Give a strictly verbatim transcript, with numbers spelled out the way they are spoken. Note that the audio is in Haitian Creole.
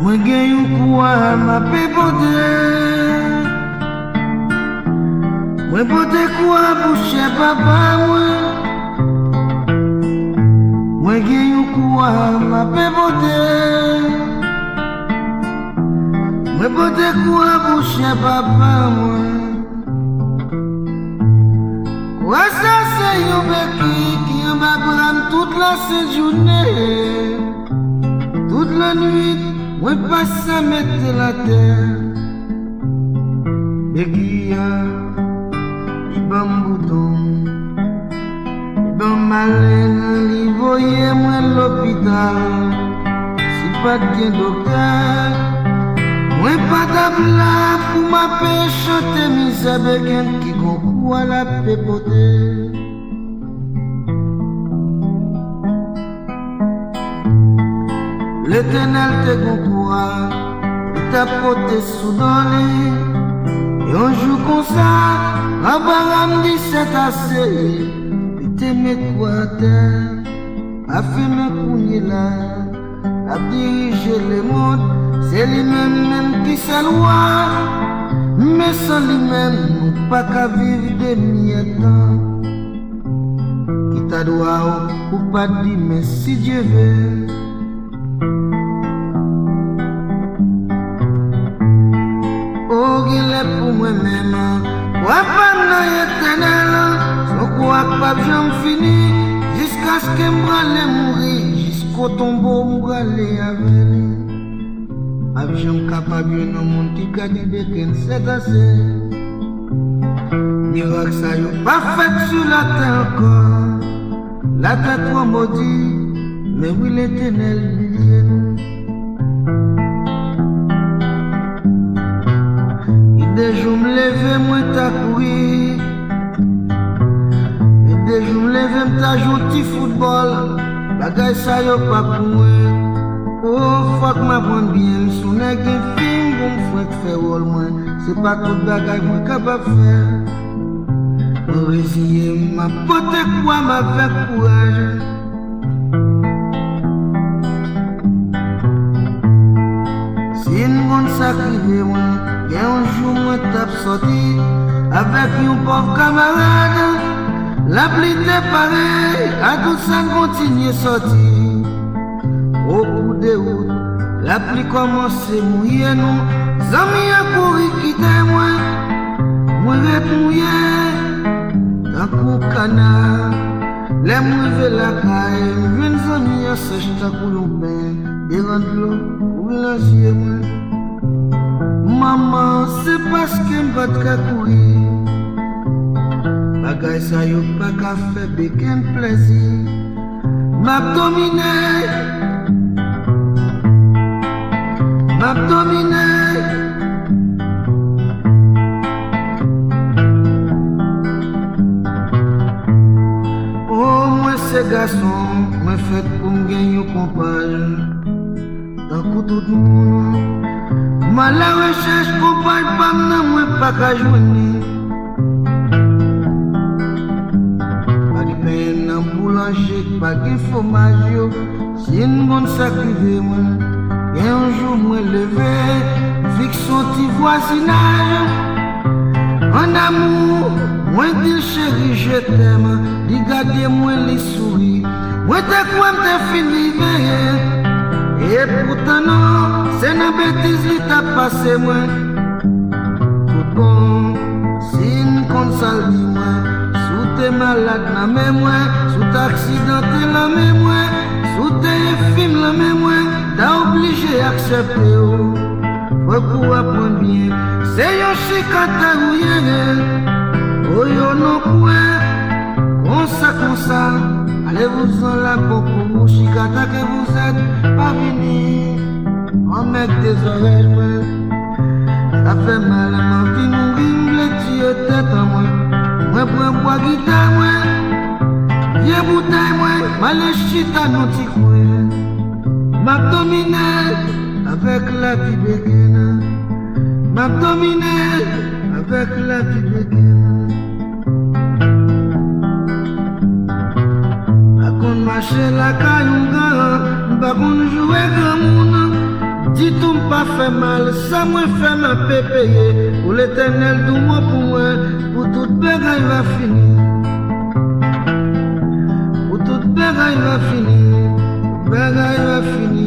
Mwen gen yon kou a m ape pote. Mwen pote kou a pou chè papa mwen. Mwen gen yon kou a m ape pote. Mwen pote kou a pou chè papa mwen. Kou a sa se yon beki ki anba bra m tout lasent jounen. Tout lannwit, mwen pase mete l atè. Beki a, li ban m bouton, li ban m malen, li voye mwen lopital. Si pa t gen doktè, mwen pa t ap la pou m ape chante mizè beken ki gon kou a l ape pote. Letènèl te gon kou a, li t ap pote sou do li. Yon jou konsa, Abraram di sètase, li te met kou a atè. Afèmen kounye la, l ap dirije lemonn, se li menm menm ki sèl wa. Men san li menm, nou pa ka viv demi èdtan. Ki ta dwa w pou pa t di men si Dye ve. O, genlè pou mwen menm, kou a pa m nan etènèl, se yon kou a k p ap janm fini, jiskaske m prale mouri, jisko tonbo m prale avè li. M ap janm kapab jwenn yon moun ki ka di beken sètase. Mirak sa yo pa fèt sou latè ankò. Latè twò modi, men wi Letènèl milye nou. Gen de jou m leve, mwen ta kouri. Gen de jou m leve, m ta jwe yon ti foutbòl. Bagay sa yo pa pou mwen. O, fòk m aprann byen, m sou nèg gen fi m pou m fwenk fè wòl mwen. Se pa tout bagay mwen kapab fè. Mwen reziye m, m ap pote kou a m avèk kouraj. Si n konn sa k rive mwen, gen yon jou mwen t ap sòti avèk yon pòv kamarad. Lapli te pare, a tout sa n kontinye sòti. O kou de wout, lapli kòmanse mouye nou. Zanmi an kouri kite mwen, mwen ret mouye tankou kana. Lè m rive lakay, m jwenn zanmi an sèch tankou yon ben. Devan dlo kouri nan zye mwen. Manman, se paske m pa t ka kouri. Bagay sa yo pa ka fè beken plèzi. M ap domine. M ap domine. O, mwen se gason, mwen fèt pou m gen yon konpay. Tankou tout moun, m al arechèch konpay pa m nan, mwen pa ka jwenn li. Pa gen pen nan boulanje, pa gen fwomaj yo. Si n konn sa k rive mwen, gen yon jou mwen leve, m fikse yon ti vwazinaj. An amou, mwen di l cheri, je t'aime. Li gade mwen, li souri. Mwen te kwè m te fin rive. E poutan non, se nan betiz li t ap pase mwen. Tout bon, si n konn sa l di mwen, si w te malad nan men mwen, si w t aksidante nan men mwen, si w te enfim nan men mwen, ta oblije aksepte w. Fòk ou aprann byen, se yon chikatay ou ye. O yo non kwè, konsa konsa, allez-vous-en la, bon pou ou, chikatay ke vous êtes, pa vini. Anmègde zòrèy mwen. Sa fè mal, m anvi mouri, m vle tiye tèt an mwen. Mwen pran bwa gita mwen, vye boutèy mwen, m ale chita nan ti kwen. M ap domine avèk lavi beken. M ap domine avèk lavi beken. Pa konn mache lakay yon gran, m pa konn joure granmoun. Sitou m pa fè mal, sa mwen fè m ape peye. Pou Letènèl di yon mo pou mwen, pou tout bagay va fini. Pou tout bagay va fini, bagay va fini.